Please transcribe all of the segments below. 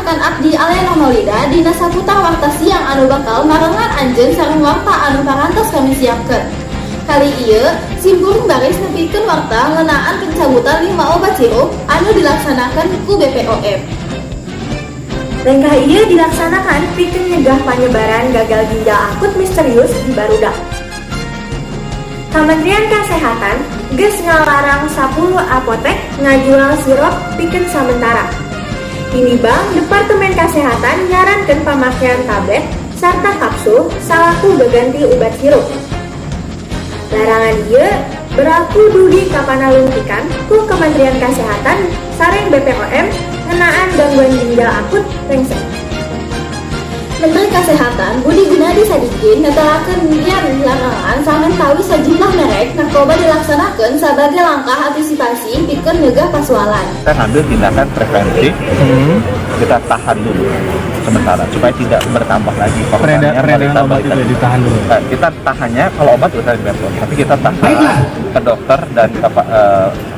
rekan abdi, Alena Maulida, dina saputar Warta Siang anu bakal marengan anjeun sareng warta anu parantos kami siapkeun. Kali ieu simkuring baris nepikeun warta ngeunaan pencabutan 5 obat sirup anu dilaksanakan ku BPOM. Lengkah ieu dilaksanakan pikeun nyegah penyebaran gagal ginjal akut misterius di barudak. Kementerian Kesehatan geus ngalarang 10 apotek ngajual sirup pikeun samentara. Tinimbang Departemen Kesehatan nyarankeun pamakaian tablet sarta kapsul salaku gaganti obat sirup. Larangan ieu berlaku dugi ka panalungtikan ku Kementerian Kesehatan sareng BPOM ngeunaan gangguan ginjal akut rengse. Menteri Kesehatan Budi Gunadi Sadikin netelakeun yen larangan samentawis sejumlah merek narkoba dilaksanakeun sebagai langkah antisipasi pikeun nyegah pasualan. Kita ambil tindakan preventif, kita tahan dulu sementara supaya tidak bertambah lagi korbannya. Peredaran obat balita-balita. itu ya ditahan dulu. Nah, kita tahannya kalau obat udah di BPOM, tapi kita tahan Baiklah. Ke dokter dan ke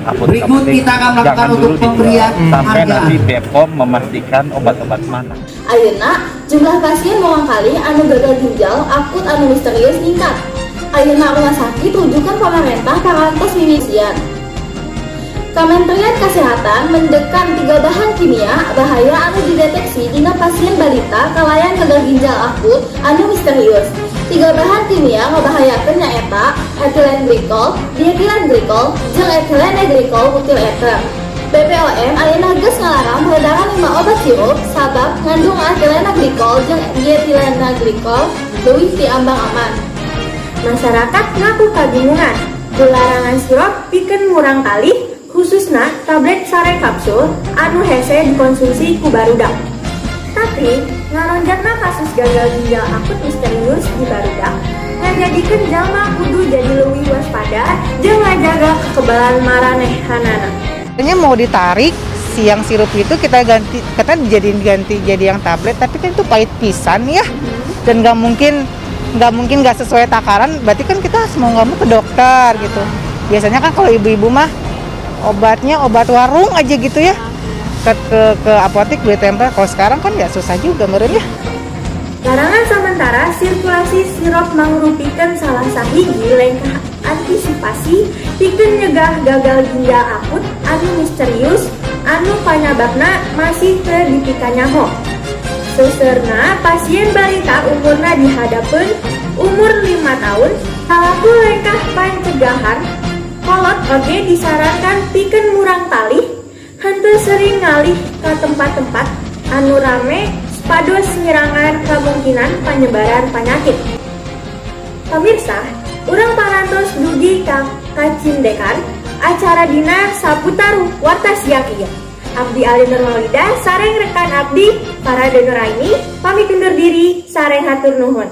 apotek. Berikut kita akan melakukan Jangan untuk dulu dijual pemberian sampai penghargaan. Nanti BPOM memastikan obat-obat mana. Ayeuna jumlah pasien murangkalih anu gagal ginjal akut anu misterius ningkat. Ayeuna rumah sakit rujukan pemerintah parantos mimisian. Kementerian Kesehatan mendekan tiga bahan kimia bahaya anu dideteksi dina pasien balita kalayan gagal ginjal akut anu misterius. Tiga bahan kimia ngabahayakeun nyaeta etilen glikol, dietilen glikol, jeung etilene glikol butil eter. BPOM ayeuna geus ngalarang peredaran 5 obat sirup sabab ngandung etilena glikol jeung dietilena glikol leuwih ti ambang aman. Masyarakat ngaku kabingungan ku larangan sirup pikeun murangkalih, khususna tablet sareng kapsul anu hese dikonsumsi ku barudak. Tapi ngalonjakna kasus gagal ginjal akut misterius di barudak ngajadikeun jalma kudu jadi leuwih waspada jeung ngajaga kekebalan maranehanana. Sebenarnya mau ditarik si yang sirup itu, kita ganti, katanya dijadiin ganti jadi yang tablet, tapi kan itu pahit pisan ya, dan nggak mungkin nggak sesuai takaran. Berarti kan kita harus mau nggak mau ke dokter gitu. Biasanya kan kalau ibu-ibu mah obatnya obat warung aja gitu ya, ke apotek beli tempel. Kalau sekarang kan ya susah juga meren ya. Larangan sementara sirkulasi sirup mangrupikeun salah sahiji lengkah antisipasi pikeun nyegah gagal ginjal akut anu misterius anu panyababna masih teu dipikanyaho. Seuseurna pasien balita umurna dihandapeun umur 5 tahun. Salaku lengkah pancegahan, kolot oge disarankan pikeun murangkalih henteu sering ngalih ka tempat-tempat anu rame supados ngirangan kemungkinan penyebaran penyakit. Pemirsa, urang parantos dugi ka kacindekan acara dina saputar Warta Siang ieu. Abdi Ali Nurmaulida sareng rekan abdi Farah Nuraini pamit undur diri, sareng hatur nuhun.